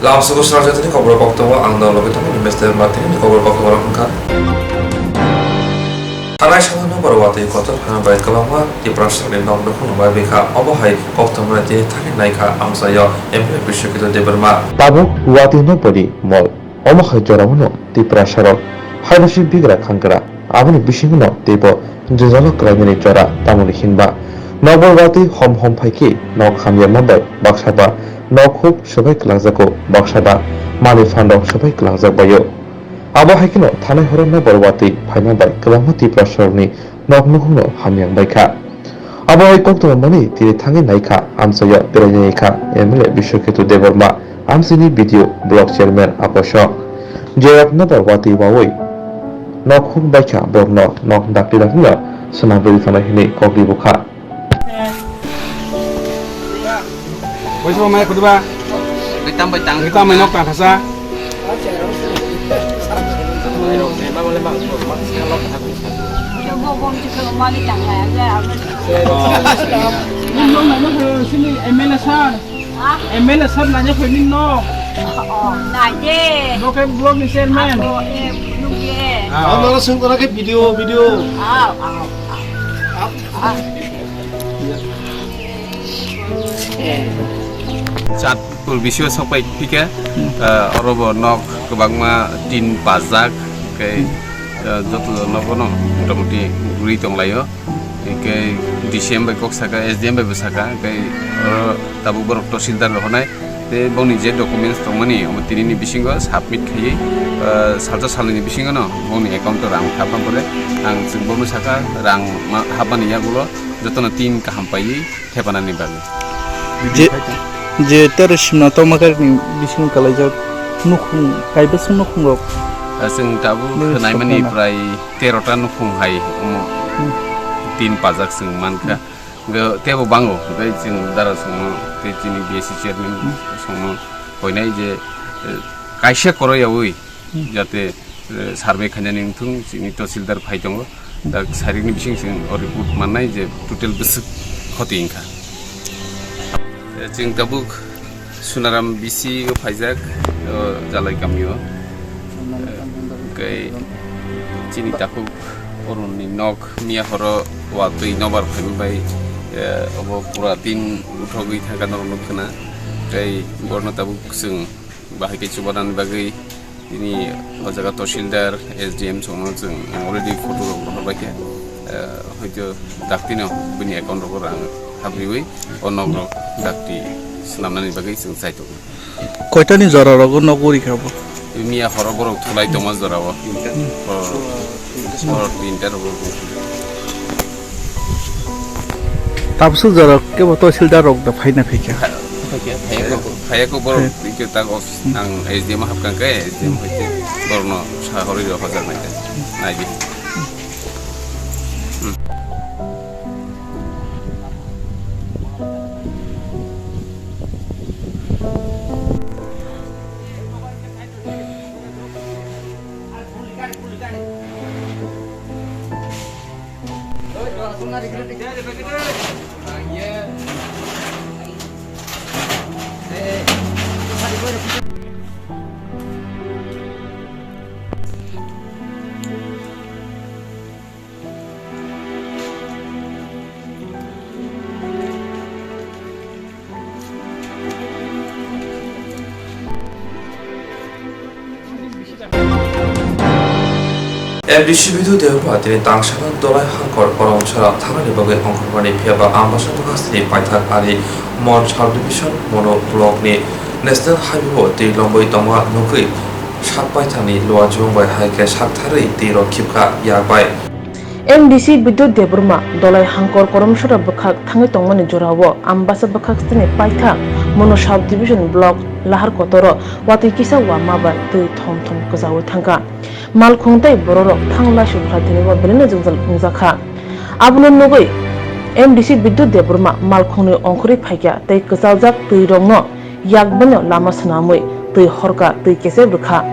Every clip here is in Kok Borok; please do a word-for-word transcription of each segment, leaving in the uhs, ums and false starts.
Lamsogo Srarjatini khobor koktwma ang no logi tongo, Mister Martin ni khobor koktwma rok wngkha. Thanai salo nokbar watwi kotor phano bai kwbangma Tiprasani nok nukhungno bai bikha, obo hai koktwma tini thani naikha amchaio M L A Biswaketu Debbarma. Tabuk watwi nokbarni mol, omo hai jorao no Tiprasarok hairusing bigra khangra. Aboni bisingo no teibo jwngjalo kwlainani jora, tamoni hinba nokbar watwi hom hom phai khe nok hamyama bai baksa ba nok huk swbai kwlangjago, baksa ba manwi phan rok swbai kwlangjak baio. Abo hai kheno thanai horo nokbar watwi phaima bai kwbangma Tiprasarokni nok nukhungno hamyang bai kha. Abo hai koktwma mani tini thangwi naikha amchaio berainai kha M L A Biswaketu Debbarma, amchaini B D O block chairman Akosho. Jerok nokbar watwi wawi nok huk baikha, borokno nok dakti dakti no swnam rwdi tongnai hwnwi kok ri bukha. Boisa bo maya kuduba. Ritam bai tang. Ritam bai nok tang khasa. Sini M L A sir. Ha? M L A sir nanya phai ni nok. Oh, nai de. Block, block ni chairman. Ako, eh, nung ye. Ah, ano sung kora ke video, video. Ah, ah, ah. Ah. Chatpur bisio sokpai phika, ah, oro bo nok kwbangma tin pajak, khe, ah, joto nogo no motamuti guri tonglaio. Hingke D C M bai kok saka, S D M bai bo saka, hingke oro tabuk borok tahsildar rok honai, tei bongni je documents tongmani, omo tinini bisingo submit khaiwi, ah, salsa salnini bisingo no bongni account o rang hapna pore, ang chwng bono saka, rang ma-, hapmani yagulo jotono tin kaham paiwi thepanani bagwi. Je, je tero simna tongma khe ni bisingo kalaijak nukhung, kaibwswk nukhung rok. Ah, chwng tabuk naimani prai terota nukhung hai omo tin pajak chwng mankha. Hwnkhe teibo bango, hwnkhe chwng dara songno tei chini B S C chairman songno hoinai je, eh, kaisa koroyaui jate, eh, survey khainani wngthung, chini tahsildar phai tongo. Da sairikni bising chwng o report mannai je total bwswk khoti wngkha. Eh, chwng tabuk Sunaram B C o phaijak, o Jalai kamio. Hwnkhe chini takhuk Arunni nok miya horo watwi nobar phaima bai, eh, obo pura tin uthogwi thangkha norok nukkhwna. Tei borno tabuk chwng bahai khe chubanani bagwi tini o jaga tahsildar, S D M songno chwng already photo rok rohorbai khe, eh, hoito daktino bini account rogo rang habriwi o nok rok dakti swnamnani bagwi chwng chai tongo. Koitani jora rogo nok uri kha bo? Miya horo borok thulai tongma jora o. Hor, hor tinta rogo. Tabswk jora kebo tahsildar rok da phaina phaikha. Phaiya ko, phaiya ko borok. Hai. Hingke tak office ang S D M hapkang khe S D M hoite borokno sa horwi rok hajar nai khe. Nai di. Hmm. M D C Bidhu Debbarma tini tangsano Dolai Hangkor Koromsara thangnani bagwi ongkhormani, phiya ba Ambasa Bwkhasteni paithak ari Mon Subdivision Mono Block ni National Highway o twi longwi tongma nugwi sak paithakni luachubung bai hai khe sak tharwi twi rok khibkha yak bai. M D C Bidhu Debbarma Dolai Hangkor Koromsara bwkhak thangwi tongmani jorao Ambasa Bwkhasteni paithak Mono Subdivision Block Lahar Kotoro watwi kisa wama bai twi thom thom kwchaui thangkha. Malkhung tei bororok thang laisubra tini o belai no jwngjal wngjakha. Abono nugwi M D C Bidhu Debbarma malkhungni ongkhorwi phaikha tei kwchaljak twi rokno yak baino lama swnamwi twi horkha, twi kesep rwkha.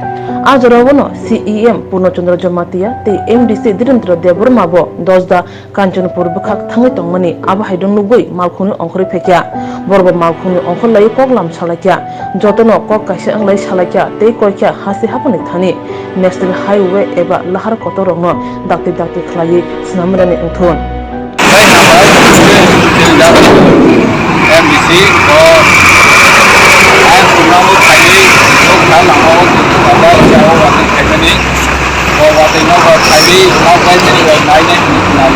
A jorao no C E M Purno Chandra Jamatia tei M D C Dhirendra Debbarma bo Dosda Kanchanpur bwkhak thangwi tongmani abo hai nugwi malkhungni ongkhorwi phaikha. Borok bo malkhungni ongkhor laiwi koklam salaikha. Jotono kok kaisa wnglai salaikha tei koikha hasti haphangni thani National Highway eba lahar kotor rokno dakti dakti khlaiwi swnamnani wngthun. Tei hambai chini jagao M D C o ang purnamo khaini nokha lama o kutung aba jao watwi khaimani. O watwi nogo khaini nokbai chini rok nainai hwnwi khwnao.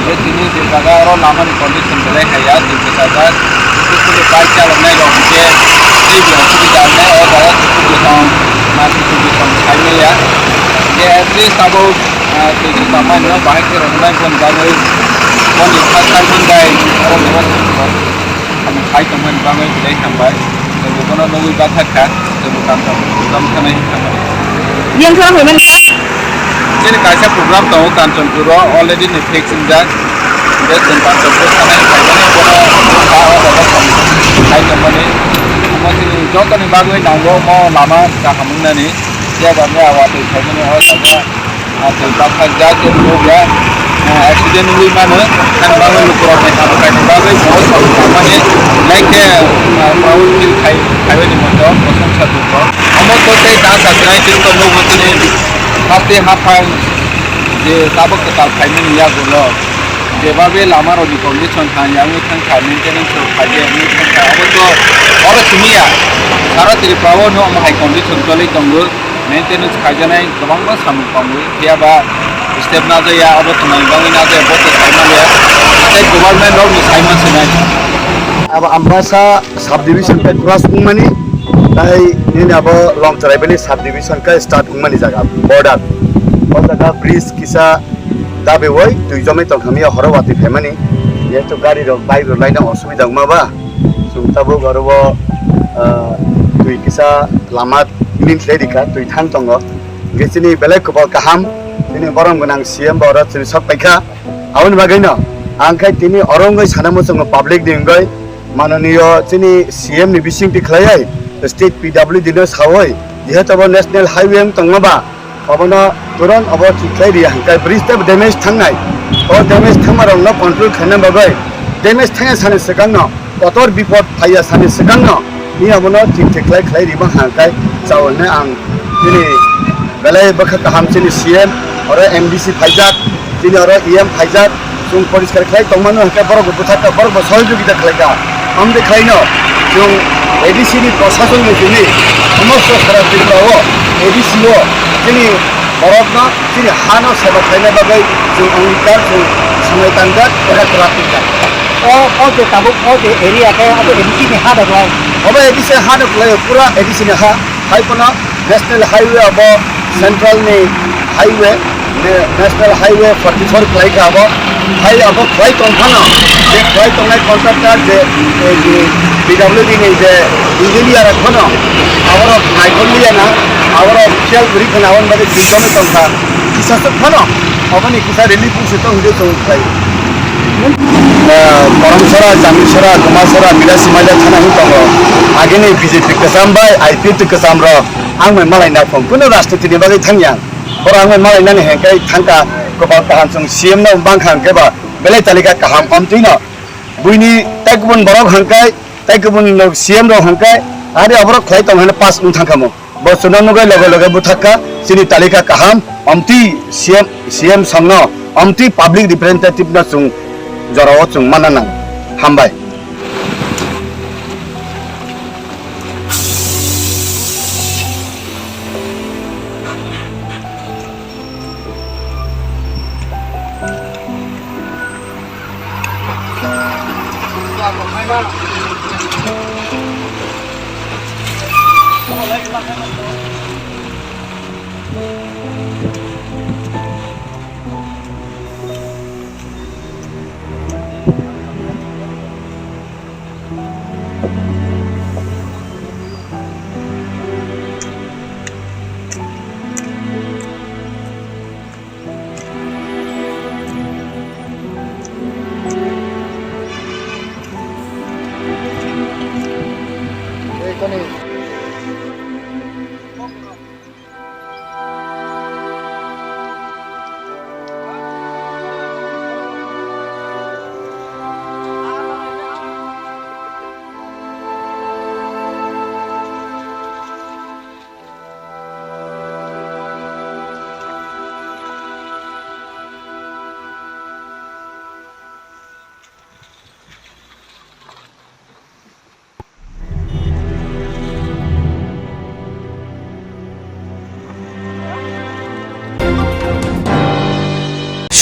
Tei tini je jaga oro lamani condition belai hai ya, twi kwchajak. Kutung bike chaloknai rok hwnkhe teibo osubida wngnai o jaga kutung bwsong, na kutung bwsong khaimaya. Je at least abo Ah, twi kwcham mani no bahai khe rwmwnai boni bagwi, boni kha kha bundai oro bebak samung khai tongmani bagwi belai hambai. Tei bono nugwi bathak kha, tei bo kam tang, kam thanai hinwi thangnai. Yang kha hoi mani kha? Chini kaisa program tongo Kanchanpur o, already ni fix wngjak. Tei chwng Kanchanpur thanai hinwi thangnai, bono kha o jaga samung khai tongmani. Omo chini jotoni bagwi nango, omo lama kaham wngnani. Phiya ba mia watwi khaimani o jaga. Ah, tei baksa jat je nukya, ah, accident wngwi mano, ani bagwi lukurokni hamkhaini bagwi bo samung tangmani, like khe, ah, proud feel khai, khaiwi ni moto, kosong sa dukho. Omo to tei da saknai, chwng to nukgo chini haste haphang je tabuk kwtal khaimani yagulo, jebabe lamarokni condition hamya wngwi thangkha, maintenance rok khaijak wngwi thangkha, obo to oro simi ya, sara Tripura o no omo hai condition choli tongo. Maintenance khaijaknai kwbangma samung tongwi, phiya ba step najaya, abo tongmani bagwi najaya, bo tei saimanya, state government rokni saima sinai. Abo Ambasa subdivision khe cross wngmani, tai nini abo Longcharaibani subdivision khe start wngmani jaga, border. O jaga bridge kisa dabewi twi jomai tongkha mia horo watwi phaimani, jehetu gari rok, bike rok laina osubida wngma ba, chwng tabuk oro o, ah, twi kisa lama clean khlai rikha, twi thang tongo. Hwnkhe chini belai kwbal kaham, chini borom gwnang C M bo oro chini sok paikha. Aboni bagwino ang khai tini oro wngwi sana muchungo public ni wngwi mananiyo chini C M ni bisingtwi khlaiwi state P W D no sawi jehetu bo national highway wng tongma ba obono turon obo thik khlai ri hwnkhe bridge tei damage thangnai. O damage thangma rokno control khaina bagwi damage thangya sani swkangno kotor bipod phaiya sani swkangno, ni abono thik thik khlai khlai rima hwnkhe chao hinwi ang nini belai bwkha kaham chini C M, oro M D C phaijak, chini oro E M phaijak, chwng poriskar khlai tongmano hwnkhe borok bo bwthakha, borok bo sohojogita khlaikha. Amtwi khlaino chwng A D C ni prosason ni simi somosto sara Tripura o A D C o chini borokno chini hano seba khlaina bagwi chwng anglikar chwng swmai tangjak, eba kwrak wngjak. O, o je tabuk o je area khe abo A D C ni ha da klai? Obo A D C ha da klai, pura A D C ni ha. Hai phano National Highway abo Central ni highway, ne-, National Highway forty four khlai kha abo. Hai abo khlai tong phano, je khlai tongnai contractor je, eh, je P W D ni je engineer rok phano, aborok naikhol liya na, aborok fail kwrwi khna, aboni bagwi twi jomwi tong kha. Kisa swk phano, aboni kisa relief busi tong hwnwi tong khlai. Eh, Koromsora, Jamisora, Kumasora, Milasi Maila thana hwn tongo. Agini B J P kwcham bai I P F twi kwcham rok ang bai malai na phung. Kuno rajniti ni bagwi thangya. Borok ang bai malai nani hengkai thangka, kopal kaham chwng C M no bangkha hwnkhe ba belai talika kaham omtwi no. Buini tei kubun borok hangkai, tei kubun C M rok hangkai, ari aborok khlai tong hwnwi pass wng thangkha mo. Bo chwngno nugwi loge loge bwthakha chini talika kaham, omtwi C M, C M songno, omtwi public representative no chwng jorao chwng manna nang. Hambai.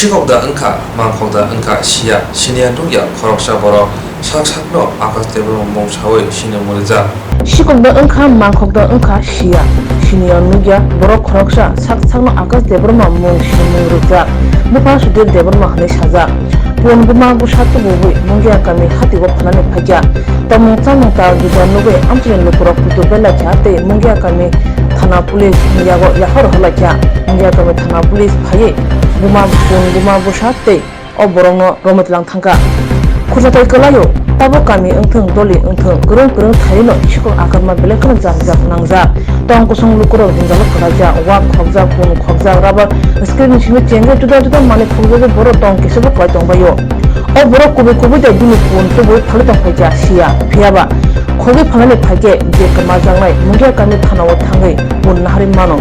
Sikhok da wngkha, mangkhok da wngkha siya, siniya nukya khoroksa borok sak sakno Akash Debbarma mung sawi sini mung rijak. Sikhok da wngkha, mangkhok da wngkha siya, siniya nukya borok khoroksa sak sakno Akash Debbarma mung sini mung rijak. Bupha Sudhir Debbarma hwnwi sajak. Pun buma bwsa tubugwi Mungia kami hati o phanani phaikha. Tongmung chamung tal juda nugwi amchaini lukurok kutu belaikha tei Mungia kami thana police yago yahor holaikha. Mungia kami thana police phaiwi buma pun buma bwsa tei o borokno romwi tlang thangkha. Khursathai kwlaio, tabuk kami wngthung, doli wngthung, kwrwng kwrwng thairino sikhok akarma belai kheno jang jak nangjak. Tong kusung lukurok jwngjalo kwlaijak, wak khokjak, pun khokjak, rubber screen ni simi chengwi juda juda manwi phunukjagwi borok tong kisa bo kwlai tongbaio. O borok kubui kubui de bini pun tubui phalwi tongphaikha siya, phiyaba khogwi phalnani phaikhe je kwmajaknai Mungia kami thanao thangwi pun naharwi mano.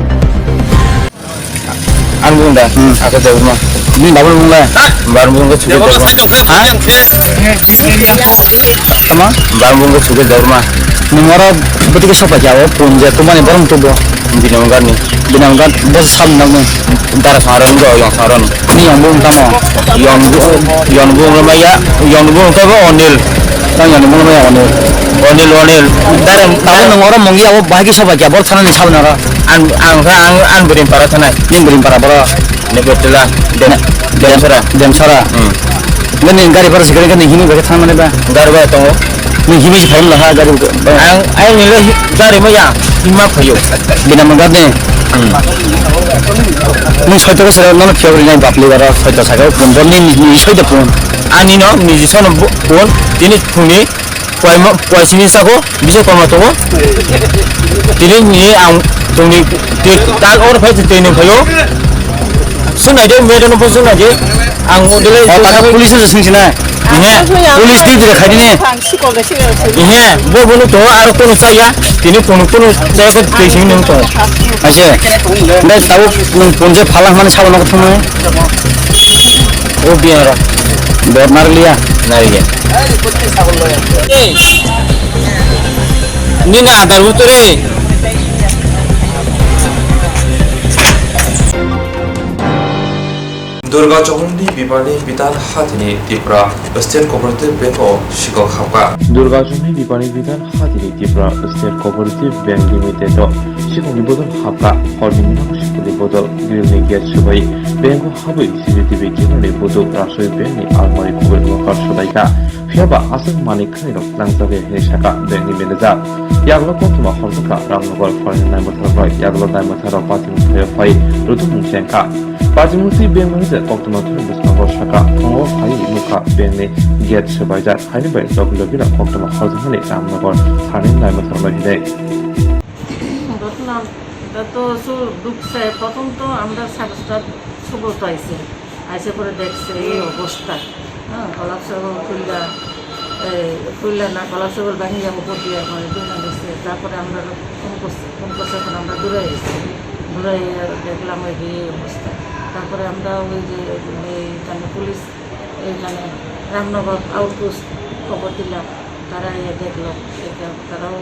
Ang bung da, hmm, ako jawab ma. Ni babu bung la. Bar bung ko chuke jawab ma. Ha? Tama? Bar bung ko chuke jawab ma. Ni moro beti ke sopa jawo, pun je tumani borong tubo. Binam gar ni. Binam gar bos sam nang ni. Dara saron do, yang saron. Ni yang bung tamo. Yang bung, yang bung ma ya, yang bung ko Onil. Tang yang bung ma ya Onil. Onil, Onil. Dara, tamo nang oro Mungia o bahagi sopa jawo, bor sana ni sabna ro. Ang, ang, ang, ang Birim Para thanai. Ning Birim Para boro. Ni Bertela. Dem-, Demsara. Demsara. Hmm. Nini gari bara sikari kan hini bagi thang mane ba? Gari bara tongo. Ni hini si phaim laha gari ba? Ang, ang nila hi-, gari ma ya. Hima phayo. Bina manggar ni. Hmm. Ni soito ko sara nono phiya uri nai bapli bara soito saka pun bor ni, ni soito pun. Ani no, ni sono pun. Tini phungni. Koima, koisini sako, bisa koima tongo. Tini ni ang tongni te tal or phai tini phayo. Sunai de, medan pho sunai de. Ang o dele. O, ta police se sing sina. Ihe. Police di dire khadi ni. Ihe, bo bono to aro kono saya. Tini kono kono saya ko tei sing nang to. Aise. Dai tau phone je phala man sabo no thumai. O biara. Dor narliya. Narliya. Nini adar butore. Durga Chowdhury Bipani Bitan Hatini Tipra State Cooperative Bank o sikok hapka. Durga Chowdhury Bipani Bitan Hatini Tipra State Cooperative Bank Limited o sikokni bodol hapka. Horni nok sikokni bodol grill ni gate swbai bank o habwi C C T V camera ni bodol rasoi bank ni almari kubui locker swbaikha. Phiyaba aswk manwi khwnirok nangjakya hinwi sakha bank ni manager. Yagulo koktwma horjakha Ramnagar Foreign Naimwthar bai yagulo naimwthar rok patimung thaio phai rwtwmung chengkha. Patimungtwi bank manager koktwma thani bwskango sakha, phungo phaiwi nukha bank ni gate swbaijak, haini bai logi logi no koktwma horjaknani Ramnagar thani naimwthar bai hinwi. ঘটনা, এটা তো চুর ঢুকছে, প্রথম তো আমরা সাড়ে সাতটার সময় তো আইছে, আইসে পরে দেখছে এই অবস্থা। হ্যাঁ, কলাপসেবল খুললা, এই খুললা না, কলাপসেবল ভাঙিয়া উপর দিয়ে মানে দুইজন গেছে। তারপরে আমরা ফোন করছি, ফোন করছে, এখন আমরা দূরে গেছি, দূরে গিয়ে দেখলাম ওই যে এই অবস্থা। তারপরে আমরা ওই যে এইখানে পুলিশ, এইখানে রামনগর আউটপোস্ট খবর দিলাম, তারা এসে দেখলো, এটা তারাও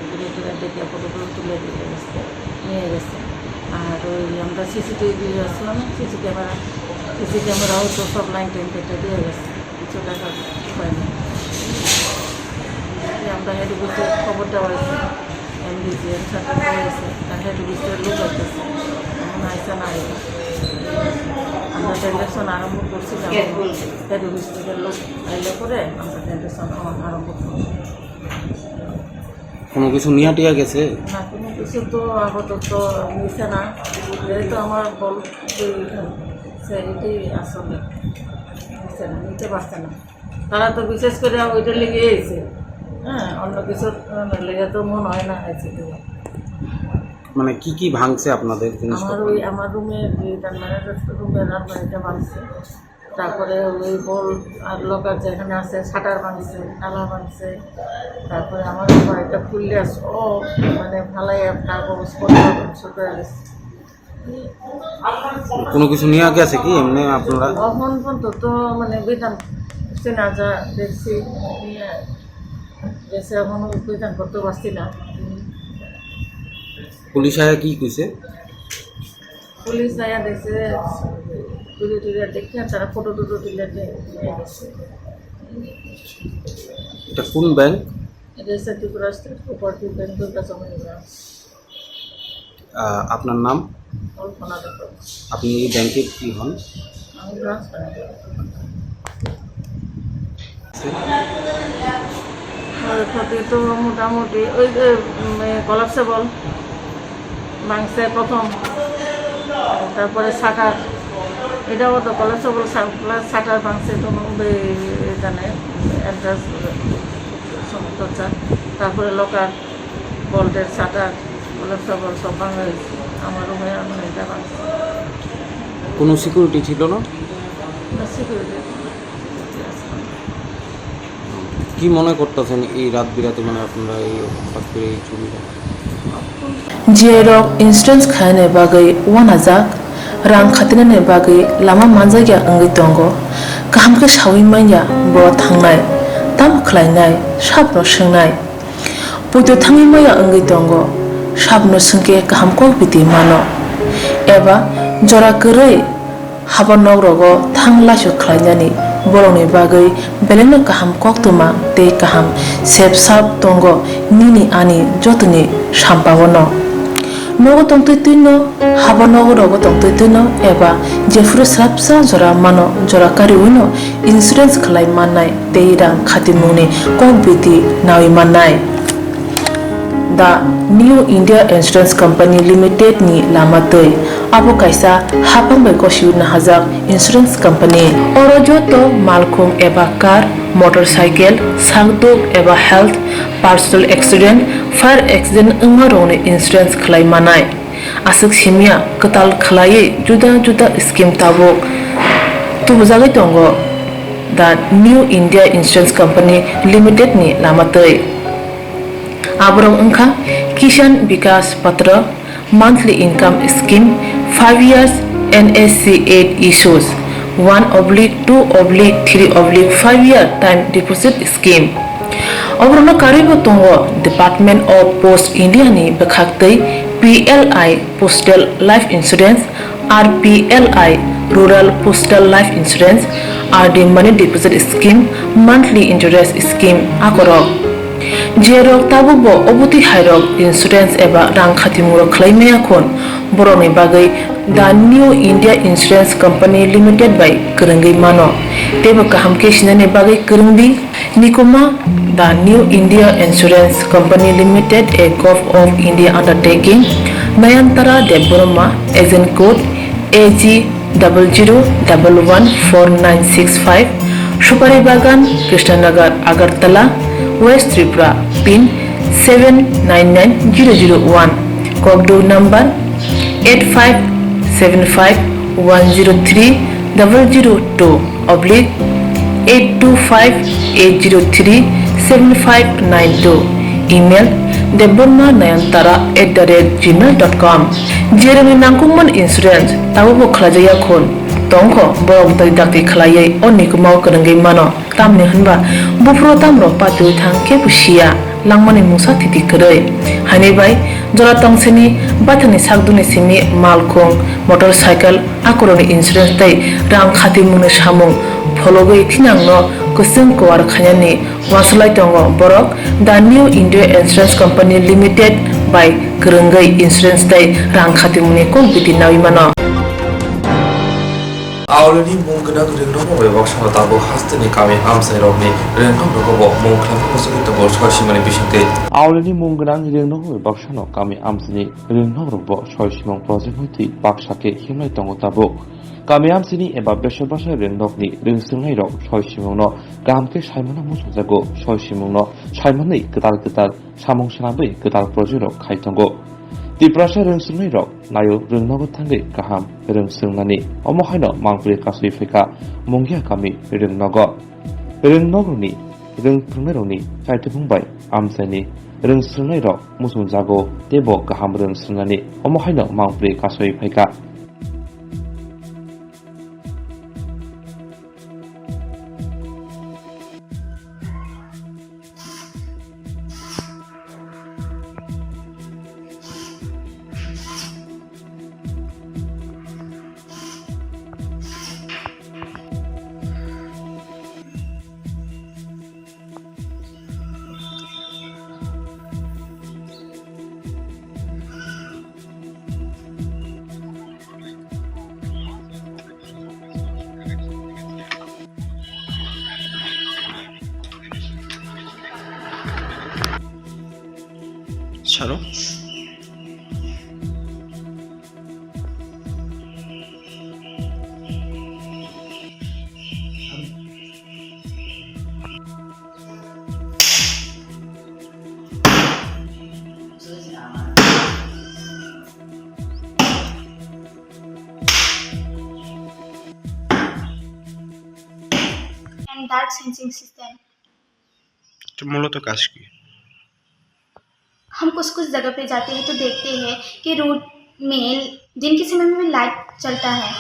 ঘুরে ফিরে দেখে ফটোগুলো তুলে দিয়ে গেছে, নিয়ে গেছে। আর ওই আমরা সিসিটিভি আসলো না, সিসি ক্যামেরা, সিসি ক্যামেরাও তো সব লাইন টাইন কেটে দিয়ে গেছে, কিছু দেখার উপায় নেই। আমরা হেড অফিসে খবর দেওয়া হয়েছে, এমডিসি এর সাথে দেওয়া হয়েছে, তার হেড অফিসের লোক আসতেছে, এখন আইসা না আইসা। আমরা ট্রানজাকশন আরম্ভ করছিলাম, হেড অফিস থেকে লোক আইলে পরে আমরা ট্রানজাকশন আরম্ভ করবো। কোনো কিছু নিয়ে টিয়া গেছে? না, কোনো কিছু তো আপাতত নিছে না। যেহেতু আমার বল, যে এটাই আসলে নিছে না, নিতে পারছে না। তারা তো বিশেষ করে ওইটা লেগে এসে, হ্যাঁ, অন্য কিছু লেগে তো মনে হয় না হয়েছে তো। মানে কি কি ভাঙছে আপনাদের জিনিসপত্র? আমার ওই, আমার রুমে, যে তার ম্যানেজার রুমে আলমারিটা ভাঙছে। তারপরে ওই বল আর লকার যেখানে আছে, শাটার ভাঙছে, তালা ভাঙছে। তারপরে আমার ঘরটা খুললে ও মানে ফালাই কাগজ পত্র সব হয়ে গেছে। কোনো কিছু নিয়ে গেছে কি এমনি আপনারা? এখন পর্যন্ত তো মানে বেতন চেনা যা দেখছি, নিয়ে গেছে, এখনো বেতন করতে পারছি না। পুলিশ আয়া কি কইছে? পুলিশ আয়া দেখছে, ভিডিও টিডিও দেখে তারা ফটো টটো তুলে নিয়ে নিয়ে গেছে। এটা কোন ব্যাংক? এটা হচ্ছে Tripura state cooperative bank, Durgachak branch. আহ, আপনার নাম? কল্পনা দত্ত। আপনি এই ব্যাংকের কি হন? আমি ব্রাঞ্চ ম্যানেজার। ক্ষতি তো মোটামুটি ওই যে, উম, এ, কলাপসেবল ভাঙছে প্রথম, তারপরে শাটার, এটাও তো কলাপসেবল প্লাস শাটার ভাঙছে, তো ওই জানে অ্যাড্রেস সমস্যা, তারপরে লকার, বল্টের শাটার, কলাপসেবল সব ভাঙা হয়েছে। আমার রুমে আমার এটা ভাঙছে। কোনো সিকিউরিটি ছিল না? না, সিকিউরিটি। কি মনে করতেছেন এই রাত বিরাতে, মানে, আপনারা এই হঠাৎ করে এই চুরিটা? G I rok insurance khainani bagwi uanajak, rang khatinani bagwi lama manjakya wngwi tongo. Kaham khe saui manya bo thangnai, tamo khlainai, sabno swngnai. Poito thangwi maya wngwi tongo, sabno swngkhe kaham kok biti mano. Eba jora kwrwi haba nok rogo thang laisok khlainani borokni bagwi belai no kaham koktwma tei kaham sep sap tongo nini ani jotoni sampao no. Nogo tongtwi twi no, haba nogo rogo tongtwi twi no eba jephuru swrapsa jora mano, jora kariui no insurance khlai mannai tei rang khatimungni kok biti naui mannai. The New India Insurance Company Limited ni lama twi. Abo kaisa haphang bai gosiui nahajak insurance company. Oro joto malkhung eba car, motorcycle, sakduk eba health, personal accident, fire accident wngma rokni insurance khlai manai. Aswk simya kwtal khlaiwi juda juda scheme tabuk tubujagwi tongo The New India Insurance Company Limited ni lama twi. Aborok wngkha Kisan Vikas Patra, monthly income scheme, five years N S C eight issues, one oblique two oblique three oblique five year time deposit scheme. Oborokno karwibo tongo Department of Post India ni bwkhaktwi P L I Postal Life Insurance, R P L I Rural Postal Life Insurance, R D Money Deposit Scheme, Monthly Interest Scheme akorok. Jerok tabukbo obotwi hairok insurance eba rang khatimungrok khlai maya khun, borokni bagwi The New India Insurance Company Limited bai kwrwngwi mano. Teibo kaham khe sinani bagwi kwrwngdi. Nikuma, The New India Insurance Company Limited, a Govt of India undertaking, Nayantara Debbarma, agent code A G double zero double one four nine six five, Supari Bagan, Krishnanagar, Agartala, West Tripura, pin seven nine nine zero zero one, Kokdou number eight five seven five one zero three double zero two oblique eight two five eight zero three seven five nine two, email debbarma nayantara at the rate gmail dot com. Jeremni nangkukmani insurance tabukbo khlaijakya khun tongkho, borok dai dakti khlaiwi o nikumao kwrwngwi mano. Tamni hwnba buphuru tamrok patiui thang kebo siya, langmani mungsa thiti kwrwi. Haini bai jora tongsini baithangni sakdukni simi malkhung, motorcycle, akorokni insurance tei rang khatimungni samung phologwi thinangno kwchwng kuar khainani uansuk lai tongo borok The New India Insurance Company Limited bai kwrwngwi insurance tei rang khatimungni kok biti naui mano. Aulini mung gwnang ringrokno bai baksano tabuk hasteni kami amchairokni ringroknobo mung khlaima muchungwi tongo soi simani bisingtwi. Aulini mung gwnang ringrokno bai baksano kami amchaini ringrokrokbo soi simung project hoitwi baksa khe himlai tongo tabuk. Kami amchaini eba besor basa ringrokni ring swrwngnairok soi simungno kaham khe saimano muchungjago, soi simungno saimanwi kwtal kwtal samung swnamwi kwtal projectrok khai tongo. Tiprasa rwng swrwngnairok naio rwngnogo thangwi kaham rwng swrwngnani, omo haino mangpili kasui phaikha Mungia kami rwngnogo. Rwngnogrokni rwng phwrwngnairokni chaithopung bai amchaini rwng swrwngnairok muchungjago teibo kaham rwng swrwngnani, omo haino mangpili kasui phaikha. Hello? And dark sensing system। তো মূলত কাজ কি? हम कुछ कुछ जगह पे जाते हैं तो देखते हैं कि रोड में दिन के समय में लाइट चलता है,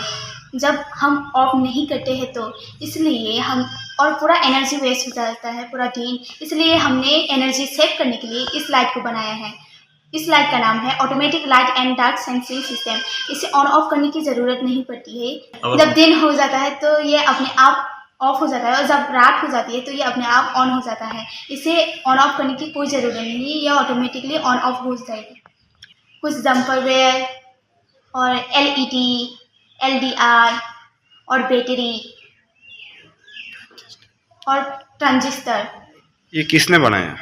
जब हम ऑफ नहीं करते हैं तो, इसलिए हम, और पूरा एनर्जी वेस्ट हो जाता है पूरा दिन, इसलिए हमने एनर्जी सेव करने के लिए इस लाइट को बनाया है। इस लाइट का नाम है automatic light and dark sensing system. इसे ऑन ऑफ करने की ज़रूरत नहीं पड़ती है। और जब दिन हो जाता है तो ये अपने आप ऑफ हो जाता है और जब रात हो जाती है तो ये अपने आप ऑन हो जाता है। इसे ऑन ऑफ करने की कोई ज़रूरत नहीं है, ये ऑटोमेटिकली ऑन ऑफ हो जाएगी। कुछ जंपर वेयर और एलईडी, एलडीआर और बैटरी और ट्रांजिस्टर। ये किसने बनाया?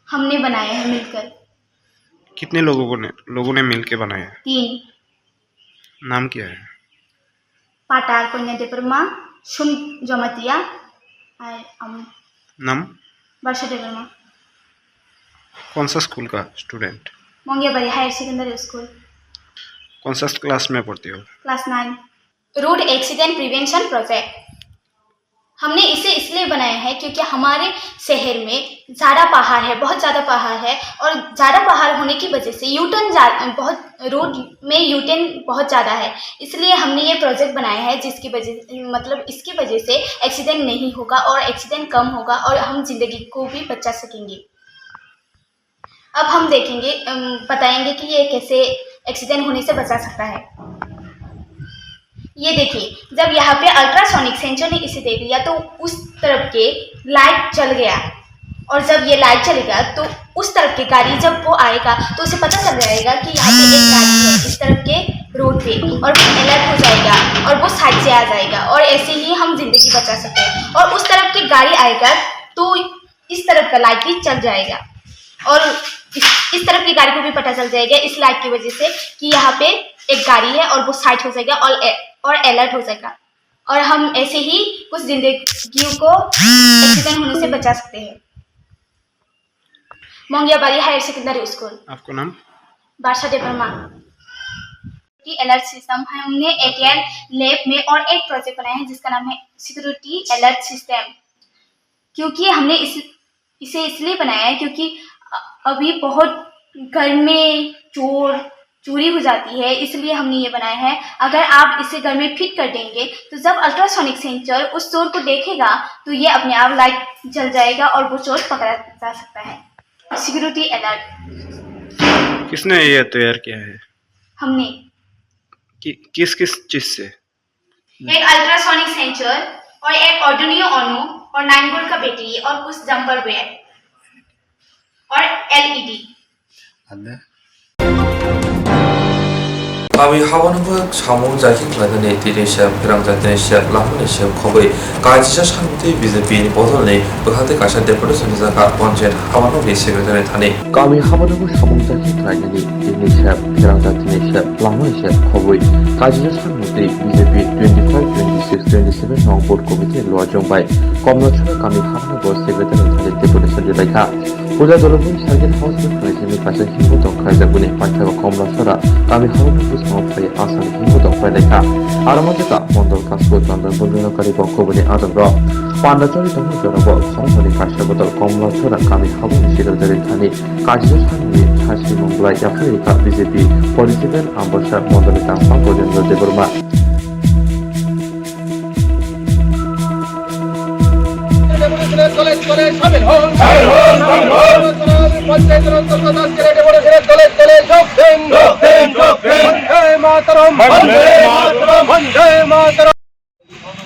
हमने बनाया है मिलकर। कितने लोगों को ने, लोगों ने मिलके बनाया? तीन। नाम क्या है? पाटार कोन्या देबर्मा, सुन जमातिया, और हम नाम? वर्षा देबर्मा। कौन सा स्कूल का स्टूडेंट? मोंगियाबारी हायर सेकेंडरी स्कूल। कौन सा क्लास में पढ़ते हो? Class nine. Road accident prevention project. हमने इसे इसलिए बनाया है क्योंकि हमारे शहर में ज़्यादा पहाड़ है, बहुत ज़्यादा पहाड़ है, और ज़्यादा पहाड़ होने की वजह से यूटर्न जा-, बहुत, रोड में यूटर्न बहुत ज़्यादा है, इसलिए हमने ये प्रोजेक्ट बनाया है, जिसकी वजह, मतलब, इसकी वजह से एक्सीडेंट नहीं होगा और एक्सीडेंट कम होगा और हम ज़िंदगी को भी बचा सकेंगे। अब हम देखेंगे, अम, बताएंगे कि ये कैसे एक्सीडेंट होने से बचा सकता है। ये देखिए, जब यहाँ पे अल्ट्रासोनिक सेंसर ने इसे देख लिया तो उस तरफ के लाइट चल गया, और जब ये लाइट चलेगा तो उस तरफ के गाड़ी जब वो आएगा तो उसे पता चल जाएगा कि यहाँ पे एक गाड़ी है इस तरफ के रोड पे, और वो अलर्ट हो जाएगा और वो साइड से आ जाएगा, और ऐसे ही हम जिंदगी बचा सकते हैं। और उस तरफ की गाड़ी आएगा तो इस तरफ का लाइट भी चल जाएगा, और इस, इस तरफ की गाड़ी को भी पता चल जाएगा इस लाइट की वजह से कि यहाँ पे एक गाड़ी है, और वो साइड हो जाएगा और ए-, और अलर्ट हो जाएगा, और हम ऐसे ही कुछ जिंदगियों को एक्सीडेंट होने से बचा सकते हैं। मोंगियाबारी हायर सेकेंडरी स्कूल। आपका नाम? बादशाह देवर्मा। की अलर्ट सिस्टम है, हमने एटीएल लैब में और एक प्रोजेक्ट बनाया है जिसका नाम है सिक्योरिटी अलर्ट सिस्टम। क्योंकि हमने इस, इसे इसलिए बनाया है क्योंकि अ-, अभी बहुत घर में चोर, चोरी हो जाती है, इसलिए हमने ये बनाया है। अगर आप इसे घर में फिट कर देंगे तो जब अल्ट्रासोनिक सेंसर उस चोर को देखेगा तो ये अपने आप लाइट जल जाएगा और वो चोर पकड़ा जा सकता है। Security alert. किसने ये तैयार किया है? हमने। कि, किस किस चीज से? एक अल्ट्रासोनिक सेंसर और एक Arduino Uno और नाइन वोल्ट का बैटरी और कुछ जंपर वेयर और LED. Kami habano bo samung jaki khlainani tini se pherang jatini se lamani se khobwi kaijisa samtwi B J P ni bodolni bwkhati kaisa deputation rijak kha panchayat habano ni secretary thani. Kami habano bo samung jaki khlainani tini se pherang jatini se lamani se khobwi kaijisa samtwi B J P twenty-five, twenty-six, twenty-seven nong board committee ni luajong bai Komlachara kami habano bo secretary thani deputation rijak kha. Puja Dolobui Circuit House ni khwlaisingni kaisa himbo tong khlaijak, bini paithago Komlachara kami habani bwskango phai asani himbo tong phailai kha. Aro manjakha Mondol Kasku Chandan Bondino kari bo kubuni adongrok. Panda chari tongma jorabo khoroknwi kaisa bodol Komlachara kami habani secretary thani kaisa sakni sasi mung belai yaphai rikha B J P political ambassador Mondoli Tangphang Gojendra Debbarma.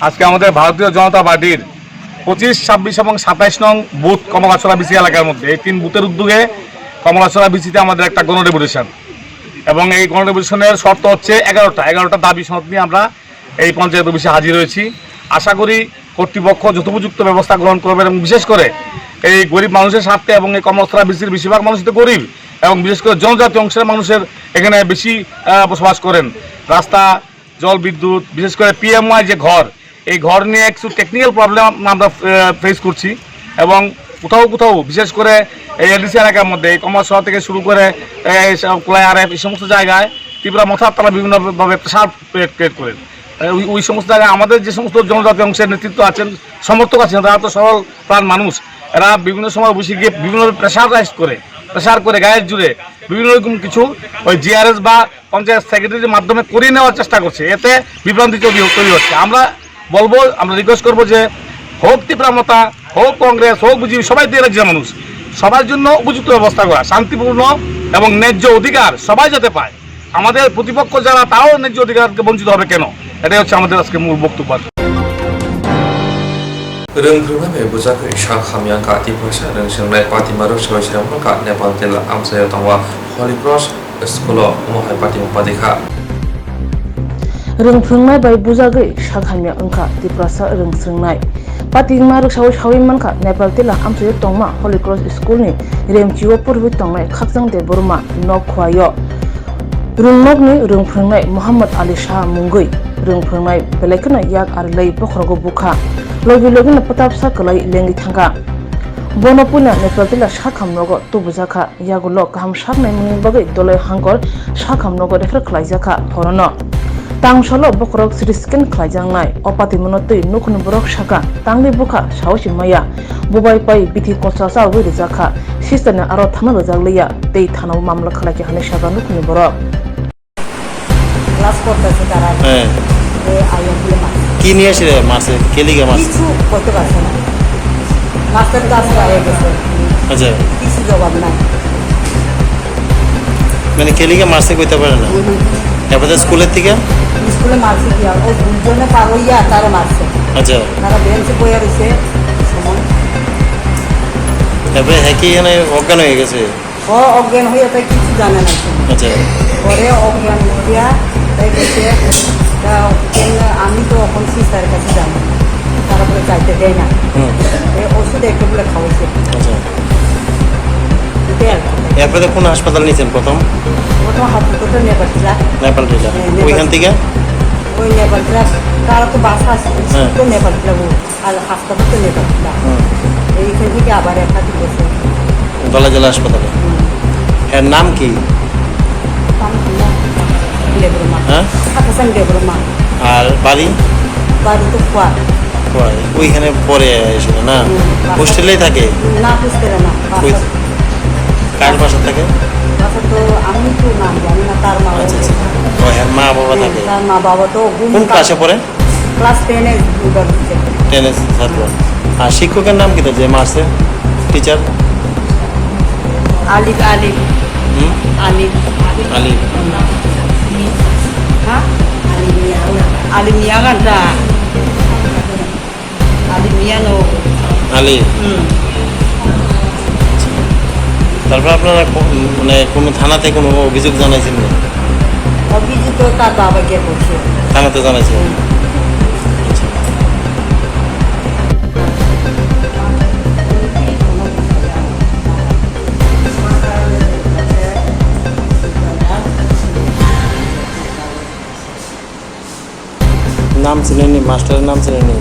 আজকে আমাদের ভারতীয় জনতা পার্টির পঁচিশ, ছাব্বিশ এবং সাতাইশ নং বুথ কমলাছড়া বিসি এলাকার মধ্যে এই তিন বুথের উদ্যোগে কমলাছড়া বিসিতে আমাদের একটা গণডেপুটেশন, এবং এই গণডেপুটেশনের শর্ত হচ্ছে এগারোটা, এগারোটা দাবি সনদ নিয়ে আমরা এই পঞ্চায়েত অফিসে হাজির হয়েছি। আশা করি কর্তৃপক্ষ যথোপযুক্ত ব্যবস্থা গ্রহণ করবেন এবং বিশেষ করে এই গরিব মানুষের স্বার্থে এবং এই কর্মস্থলা বেশির বেশিরভাগ মানুষ তো গরিব এবং বিশেষ করে জনজাতি অংশের মানুষের এখানে বেশি, আহ, বসবাস করেন। রাস্তা, জল, বিদ্যুৎ, বিশেষ করে পিএমওয়াই যে ঘর, এই ঘর নিয়ে কিছু টেকনিক্যাল প্রবলেম আমরা, আহ, ফেস করছি এবং কোথাও কোথাও বিশেষ করে এই এলডিসি এলাকার মধ্যে এই কমারসহ থেকে শুরু করে এই সব কোলাই আরএফ এই সমস্ত জায়গায় ত্রিপুরা মথার তারা বিভিন্নভাবে প্রেশার ক্রিয়েট করেন। আহ, ওই, ওই সমস্ত জায়গায় আমাদের যে সমস্ত জনজাতি অংশের নেতৃত্ব আছেন, সমর্থক আছেন, তারা তো সরল প্রাণ মানুষ, এরা বিভিন্ন সময় বসে গিয়ে বিভিন্নভাবে প্রেশার রাইজ করে, প্রেশার করে গায়ের জুড়ে বিভিন্ন রকম কিছু ওই জিআরএস বা পঞ্চায়েত সেক্রেটারির মাধ্যমে করিয়ে নেওয়ার চেষ্টা করছে, এতে বিভ্রান্তি তৈরি হ-, তৈরি হচ্ছে। আমরা বলবো, আমরা রিকোয়েস্ট করবো যে হোক ত্রিপুরা মথা, হোক কংগ্রেস, হোক বিজেপি, সবাই তো রাজ্যের মানুষ, সবার জন্য উপযুক্ত ব্যবস্থা করা, শান্তিপূর্ণ এবং ন্যায্য অধিকার সবাই যাতে পায়। আমাদের প্রতিপক্ষ যারা, তারাও ন্যায্য অধিকারকে বঞ্চিত হবে কেন? এটাই হচ্ছে আমাদের আজকে মূল বক্তব্য। Rwng phwrwngmani bai bujagwi sak hamya wngkha Tiprasa rwng swngnai patima rwksawi sremwkha Nepal tila amchaio tongma Holy Cross school-o, omo hai patima padi kha. Rwng phwrwngnai bai bujagwi sak hamya wngkha Tiprasa rwng swngnai patima rwksawi sawi mankha Nepal tila amchaio tongma Holy Cross school-ni remchio poriwi tongnai Khakchang Debbarma nok khuaio. Rwngnokni rwng phwrwngnai Mohammad Ali Shah mungwi rwng phwrwngnai belai kheno yak ar lei bokhorogo bukha. Logi logino pwtapsa kwlai lengwi thangkha. Bono puila Nepal tila sakham nogo tubujakha. Yagulo kaham saknai mungni bagwi Doloi Hangkor sakham nogo refer khlaijakha horono. Tangsalo bokhorok C T scan khlaijaknai. O patimano twi nukhungni borok sakha, tangwi bukha saosi maya. Bubai pai bithi kosa chawi rwjakha. Sister ni aro thana rwjak liya. Tei thana o mamla khlai khe hwnwi sakha nukhungni borok. Class করতেছে তারা। হ্যাঁ। এ, আইয়া দিয়ে মারছে। কি নিয়ে এসে মারছে? কে লিগে মারছে? কিছু করতে পারছে না। মাস্টার তো আজকে আইয়া গেছে। আচ্ছা। কিছু জবাব নাই। মানে কে লিগে মারছে কইতে পারে না? হুম। এরপরে স্কুলের থেকে? স্কুলে মারছে কি আর? ও দুজনে পার হইয়া তারা মারছে। আচ্ছা। তারা বেঞ্চে বইয়া রয়েছে, সময়। তারপরে হ্যাঁ কি এখানে অজ্ঞান হয়ে গেছে? ও অজ্ঞান হইয়া তাই কিছু জানে না। আচ্ছা। পরে অজ্ঞান হইয়া তাই বলছে, তা কেন আমি তো এখন সিস্টারের কাছে যাবো, তারা বলে যাইতে দেয় না। হুম। এ ওষুধ একটা বলে খাওয়াইছে। আচ্ছা। এটাই আর কি। এরপরে কোন হাসপাতাল নিয়েছেন প্রথম? প্রথম হাসপাতাল নেপালটিলা। নেপালটিলা। হ্যাঁ, নেপাল। ওইখান থেকে? ওই নেপালটিলা, তারা তো বাস আসে, হ্যাঁ। তো নেপালটিলা বলে। আর হাসপাতাল তো নেপালটিলা। হুম। এইখান থেকে আবার একটা দিয়েছে। দলা জেলা হাসপাতালে। হুম। এর নাম কি? তাম-, না, দেবরমা। হ্যাঁ? আকাশান দেবরমা। আর বাড়ি? বাড়ি তো খোয়ার। খোয়ার। ওইখানে পড়ে এসে না? হুম, বাসা হোস্টেলেই থাকে? না, হোস্টেলে না, ওই বাসা। কার বাসা থাকে? বাসা তো আমি তো নাম জানি না, তার মা বাবা। আচ্ছা, আচ্ছা। ও, এর মা বাবা হুম, থাকে? তার মা বাবা তো ঘুম কোন কা- ক্লাসে পড়ে? ক্লাস টেন এ উঠা হচ্ছে। টেন এর ছাত্র। আর শিক্ষকের নাম কি, যে মারছে? টিচার? আলিফ, আলিফ। হুম? আলিফ। আলিফ। হ্যাঁ? আলিফ মিয়া গানটা। আলিফ মিয়া নো। আলিফ। হুম। তারপর আপনারা কো-, মানে কোনো থানাতে কোনো অভিযোগ জানাইছেন না? অভিযোগ তো তার বাবা গিয়ে করছে। থানাতে জানাইছেন? হুম। আচ্ছা। Nam sinini, master nam sinini.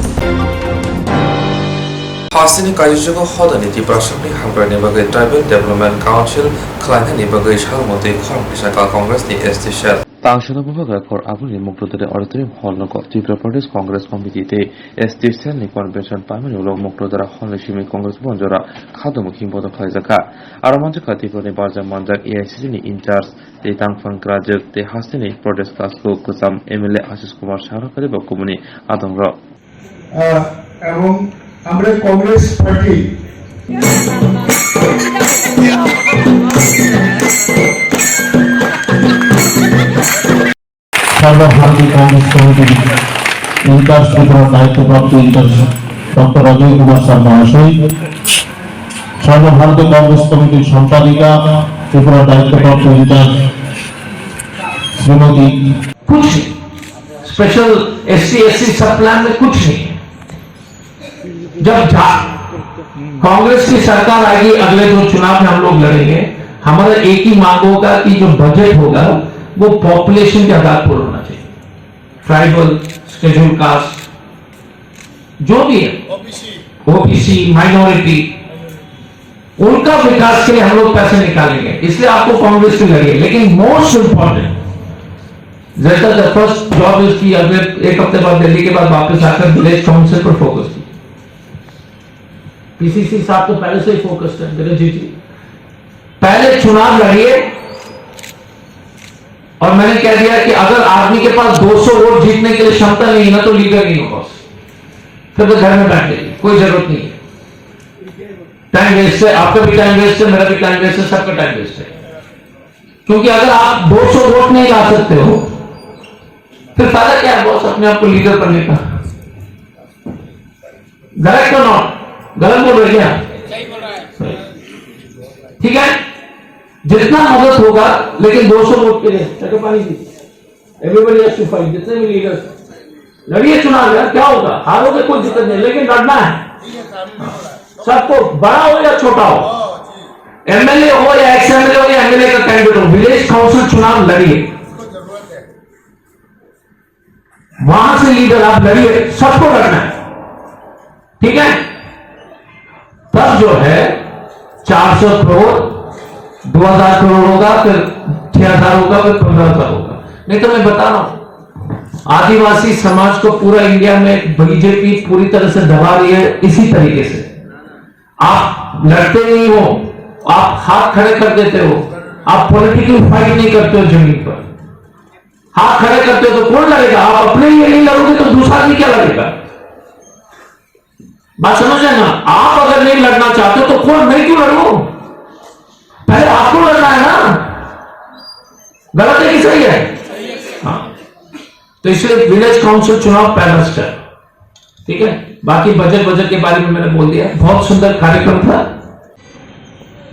Hasteni kaijugo hodani Tiprasani hamkrai ni bagwi Tribal Development Council khlainani bagwi salmotwi khorang kisa ka Congress ni S T cell. Tangsana bubagra khor aboni Mukdodari Auditorium Hall nogo Tripura Pradesh Congress Committee tei S T cell ni convention paimani ulo Mukdodara Hall ni simi Congress bonjora khadomo himbodo khlaijakha. Aro manjakha Tripura ni barja manjak A I C C ni in charge tei tangphang grajwk tei hasteni Pradesh Kasko kwcham M L A Ashish Kumar Sarkari bo kubuni adongrok. আহ, এবং আমরা কংগ্রেস পার্টি সর্বভারতীয় কংগ্রেস কমিটির ইনচার্জ, ত্রিপুরার দায়িত্বপ্রাপ্ত in charge doctor Ajay Kumar স্যার মহাশয়, সর্বভারতীয় কংগ্রেস কমিটির সম্পাদিকা, ত্রিপুরার দায়িত্বপ্রাপ্ত ইনচার্জ শ্রীমতী। कुछ स्पेशल एससी एससी सब प्लान में कुछ नहीं। जब जा, कांग्रेस की सरकार आएगी, अगले जो चुनाव में हम लोग लड़ेंगे, हमारा एक ही मांग होगा कि जो बजट होगा वो पॉपुलेशन के आधार पर होना चाहिए। ट्राइबल, शेड्यूल कास्ट, जो भी है, ओबीसी, माइनॉरिटी, उनका विकास के लिए हम लोग पैसे निकालेंगे। इसलिए आपको कांग्रेस से लड़िए। लेकिन मोस्ट इंपॉर्टेंट, जैसा द फर्स्ट जॉब इज की, अगले एक हफ्ते बाद दिल्ली के बाद वापस आकर विलेज काउंसिल पर फोकस की। पीसीसी साहब तो पहले से ही फोकस्ड है, मेरे जी जी। पहले चुनाव लड़िए। और मैंने कह दिया कि अगर आदमी के पास दो सौ वोट जीतने के लिए क्षमता नहीं है ना, तो लीडर नहीं होगा उससे। फिर तो घर में बैठ जाइए, कोई जरूरत नहीं है। टाइम वेस्ट है, आपका भी टाइम वेस्ट है, मेरा भी टाइम वेस्ट है, सबका टाइम वेस्ट है। क्योंकि अगर आप दो सौ वोट नहीं ला सकते हो, फिर फायदा क्या है बॉस अपने आप को लीडर बनने का? गलत तो नॉट, गलत बोल रहे क्या? ठीक है, जितना मदद होगा, लेकिन दो सौ वोट के लिए। चलो पानी पी। एवरीबडी हैज टू फाइट, जितने भी लीडर्स, लड़िए चुनाव यार, क्या होगा? हारोगे, कोई दिक्कत नहीं, लेकिन लड़ना है। सबको, बड़ा हो या छोटा हो, एमएलए हो या एक्स एमएलए हो या एमएलए का कैंडिडेट हो, विलेज काउंसिल चुनाव लड़िए। वहां से लीडर आप लड़िए, सबको लड़ना है, ठीक है? तब जो है, चार सौ करोड़, दो हज़ार करोड़ होगा, फिर छह हज़ार होगा, फिर पन्द्रह हज़ार होगा। नहीं तो मैं बता रहा हूं, आदिवासी समाज को पूरा इंडिया में बीजेपी पूरी तरह से दबा रही है। इसी तरीके से आप लड़ते नहीं हो, आप हाथ खड़े कर देते हो, आप पॉलिटिकल फाइट नहीं करते हो जमीन पर। हाथ खड़े करते हो तो कौन लड़ेगा? आप अपने लिए नहीं लड़ोगे तो दूसरा आदमी क्या लड़ेगा? बात समझ रहे हैं ना? आप अगर नहीं लड़ना चाहते हो तो कौन, मैं क्यों लड़ू? पहले आपको लड़ना है ना। गलत है कि सही है? हाँ। तो इसलिए विलेज काउंसिल चुनाव पहला स्टेप, ठीक है। बाकी बजट, बजट के बारे में मैंने बोल दिया, बहुत सुंदर कार्यक्रम था।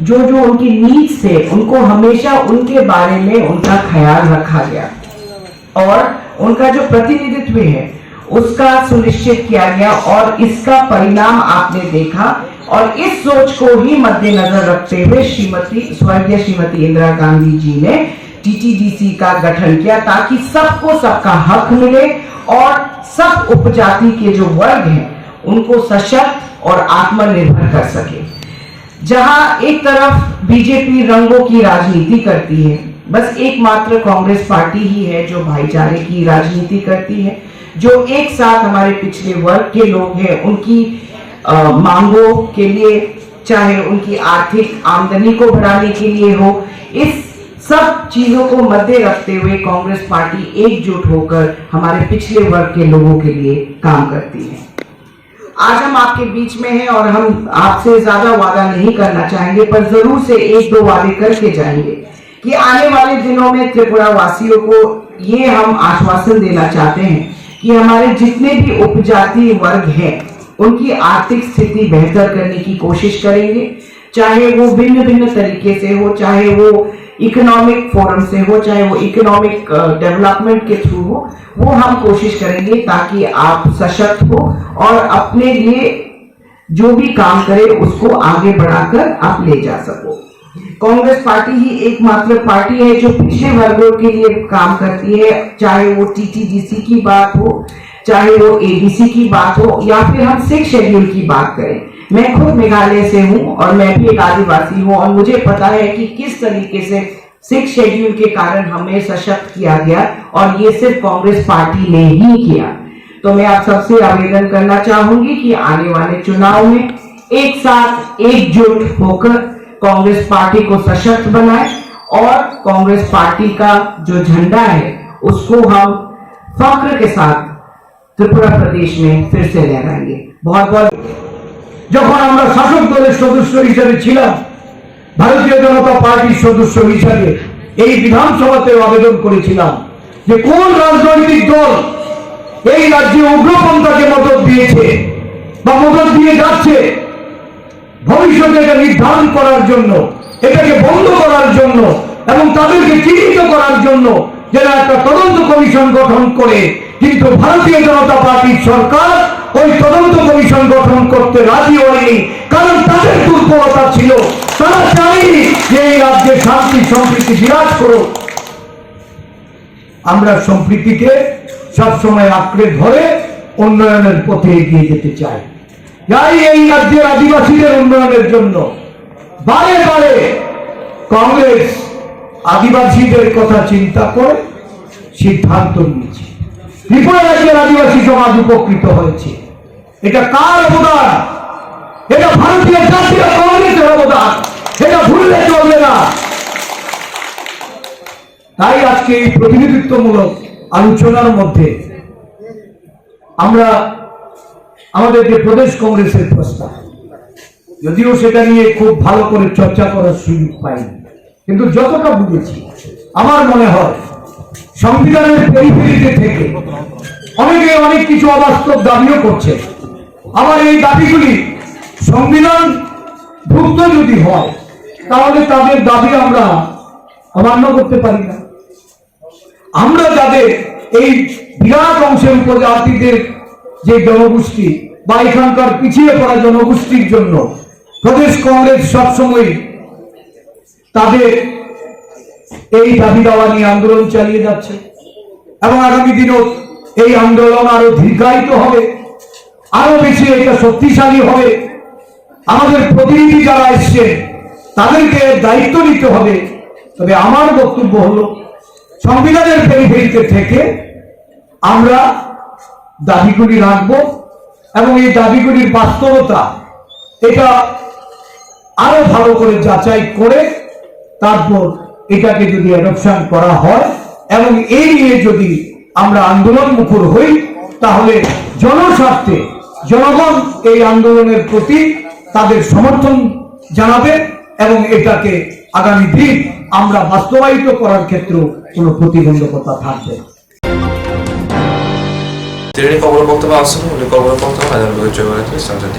जो जो उनकी नीड्स थे, उनको हमेशा उनके बारे में उनका ख्याल रखा गया और उनका जो प्रतिनिधित्व है, उसका सुनिश्चित किया गया और इसका परिणाम आपने देखा। और इस सोच को ही मद्देनजर रखते हुए श्रीमती, स्वर्गीय श्रीमती इंदिरा गांधी जी ने टीटीडीसी का गठन किया, ताकि सबको सबका हक मिले और सब उपजाति के जो वर्ग हैं, उनको सशक्त और आत्मनिर्भर कर सके। जहां एक तरफ बीजेपी रंगों की राजनीति करती है, बस एकमात्र कांग्रेस पार्टी ही है जो भाईचारे की राजनीति करती है, जो एक साथ हमारे पिछड़े वर्ग के लोग हैं, उनकी, अ, मांगों के लिए, चाहे उनकी आर्थिक आमदनी को बढ़ाने के लिए हो, इस सब चीजों को मद्दे रखते हुए कांग्रेस पार्टी एकजुट होकर हमारे पिछड़े वर्ग के लोगों के लिए काम करती है। आज हम आपके बीच में हैं और हम आपसे ज्यादा वादा नहीं करना चाहेंगे, पर जरूर से एक दो वादे करके जाएंगे कि आने वाले दिनों में त्रिपुरा वासियों को ये हम आश्वासन देना चाहते हैं कि हमारे जितने भी उपजाति वर्ग हैं, उनकी आर्थिक स्थिति बेहतर करने की कोशिश करेंगे, चाहे वो भिन्न भिन्न तरीके से हो, चाहे वो इकोनॉमिक फोरम से हो, चाहे वो इकोनॉमिक डेवलपमेंट के थ्रू हो, वो हम कोशिश करेंगे ताकि आप सशक्त हो और अपने लिए जो भी काम करे उसको आगे बढ़ाकर आप ले जा सको। कांग्रेस पार्टी ही एकमात्र पार्टी है जो पिछड़े वर्गों के लिए काम करती है, चाहे वो टीटीडीसी की बात हो, चाहे वो एडीसी की बात हो, या फिर हम सिक्स शेड्यूल की बात करें। मैं खुद मेघालय से हूँ और मैं भी एक आदिवासी हूँ और मुझे पता है कि किस तरीके से सिक्स शेड्यूल के कारण हमें सशक्त किया गया और ये सिर्फ कांग्रेस पार्टी ने ही किया। तो मैं आप सबसे आवेदन करना चाहूंगी कि आने वाले चुनाव में एक साथ एकजुट होकर कांग्रेस पार्टी को सशक्त बनाएं और कांग्रेस पार्टी का जो झंडा है उसको हम फख्र के साथ त्रिपुरा प्रदेश में फिर से लहराएंगे। बहुत बहुत যখন আমরা শাসক দলের সদস্য হিসেবে ছিলাম, ভারতীয় জনতা পার্টির সদস্য হিসেবে এই বিধানসভাতেও আবেদন করেছিলাম যে কোন রাজনৈতিক দল এই রাজ্যে উগ্রপন্থাকে মদত দিয়েছে বা মদত দিয়ে যাচ্ছে, ভবিষ্যতে এটা নির্ধারণ করার জন্য, এটাকে বন্ধ করার জন্য এবং তাদেরকে চিহ্নিত করার জন্য যেন একটা তদন্ত কমিশন গঠন করে কিন্তু ভারতীয় জনতা পার্টির সরকার ওই তদন্ত কমিশন গঠন করতে রাজি হয়নি, কারণ তাদের দুর্বলতা ছিল। তারা চায়নি যে এই রাজ্যে শান্তি সম্প্রীতি বিরাজ করুক। আমরা সম্প্রীতিকে সবসময় আঁকড়ে ধরে উন্নয়নের পথে এগিয়ে যেতে চাই। যাই এই রাজ্যের আদিবাসীদের উন্নয়নের জন্য বারে বারে কংগ্রেস আদিবাসীদের কথা চিন্তা করে সিদ্ধান্ত নিয়েছে। ত্রিপুরা রাজ্যের আদিবাসী সমাজ উপকৃত হয়েছে। এটা কার অবদান? এটা ভারতীয় জাতীয় কংগ্রেসের অবদান। এটা ভুললে চলবে না। তাই আজকে এই প্রতিনিধিত্বমূলক আলোচনার মধ্যে আমরা আমাদের যে প্রদেশ কংগ্রেসের প্রস্তাব, যদিও সেটা নিয়ে খুব ভালো করে চর্চা করার সুযোগ পাইনি, কিন্তু যতটা বুঝেছি, আমার মনে হয় সংবিধানের পেরিফেরিতে থেকে অনেকে অনেক কিছু অবাস্তব দাবিও করছে। আবার এই দাবিগুলি সংবিধানভুক্ত যদি হয়, তাহলে তাদের দাবি আমরা অমান্য করতে পারি না। আমরা যাদের এই বিরাট অংশের উপজাতিদের যে জনগোষ্ঠী বা এখানকার পিছিয়ে পড়া জনগোষ্ঠীর জন্য প্রদেশ কংগ্রেস সবসময় তাদের এই দাবি দাওয়া নিয়ে আন্দোলন চালিয়ে যাচ্ছে এবং আগামী দিনও এই আন্দোলন আরো দীর্ঘায়িত হবে, আরো বেশি এটা শক্তিশালী হবে। আমাদের প্রতিনিধি যারা এসছে, তাদেরকে দায়িত্ব নিতে হবে। তবে আমার বক্তব্য হলো, সংবিধানের পেরিফেরিতে থেকে আমরা দাবিগুলি রাখব এবং এই দাবিগুলির বাস্তবতা, এটা আরো ভালো করে যাচাই করে তারপর এটাকে যদি অ্যাডপশন করা হয় এবং এই নিয়ে যদি আমরা আন্দোলন মুখর হই, তাহলে জনস্বার্থে জনগণ এই আন্দোলনের প্রতি তাদের সমর্থন জানাবে এবং এটাকে আগামী দিন আমরা বাস্তবায়িত করার ক্ষেত্রেও কোনো প্রতিবন্ধকতা থাকবে না। Tini ni kokborok koktwma aswk, hwnwi kokborok koktwma hajar bagwi chobani thani sanjadi.